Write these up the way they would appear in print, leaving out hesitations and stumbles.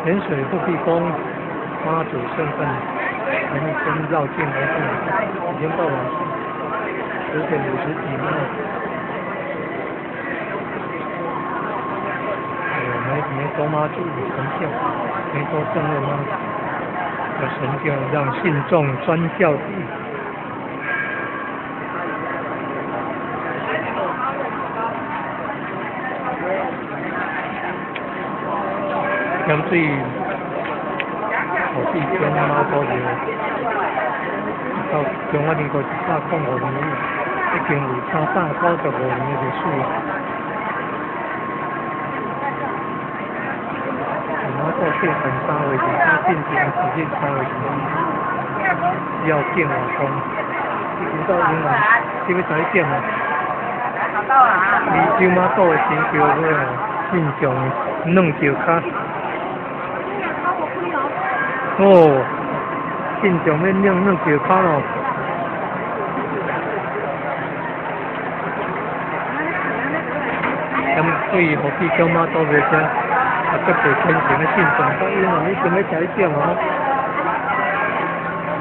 盐水富弼宫妈祖圣诞迎春绕境活动已经到晚上10点50几分了。暝暝州妈祖神轎，湄洲正月妈祖的神轎，讓信眾鑽轎底。鹽水富弼宮媽祖廟，到中華民國105年，已經有395年的歷史。媽祖誕辰3月2，進前是3月2，繞境活動，已經到永遠，這欲在點啊？湄洲媽祖的神轎尾啊，信眾軟轎跤。哦，信眾欲軟軟轎跤咯。鹽水富弼宮媽祖廟遮，啊，足濟虔誠的信眾，都因為已經欲食一點啊，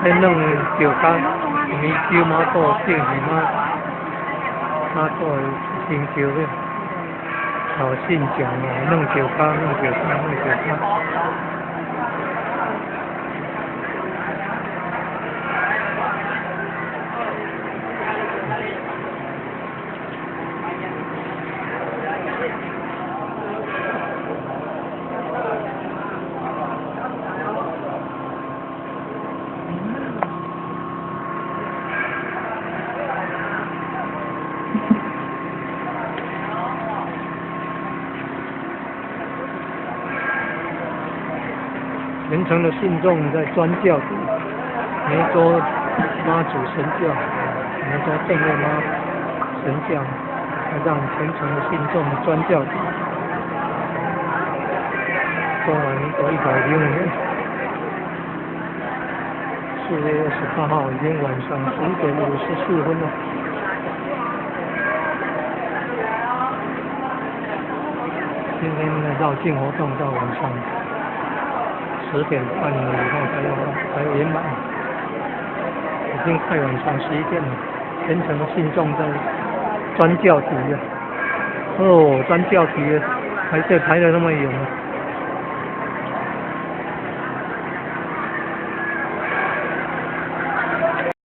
咧軟轎跤，湄洲媽祖正是媽媽祖的神轎尾，哦，信眾啊，軟轎跤，軟轎跤，軟轎跤。全城的信眾在鑽轎底，湄洲媽祖神轎，湄洲正月媽神轎，讓全城的信眾鑽轎底。中華民國105年4月28號，已經晚上10點54分了。今天的繞境活動到晚上10點半以後才圓滿，已經快晚上11點了。全城的信眾在鑽轎底啊，哦，鑽轎底，排隊排得那麼遠。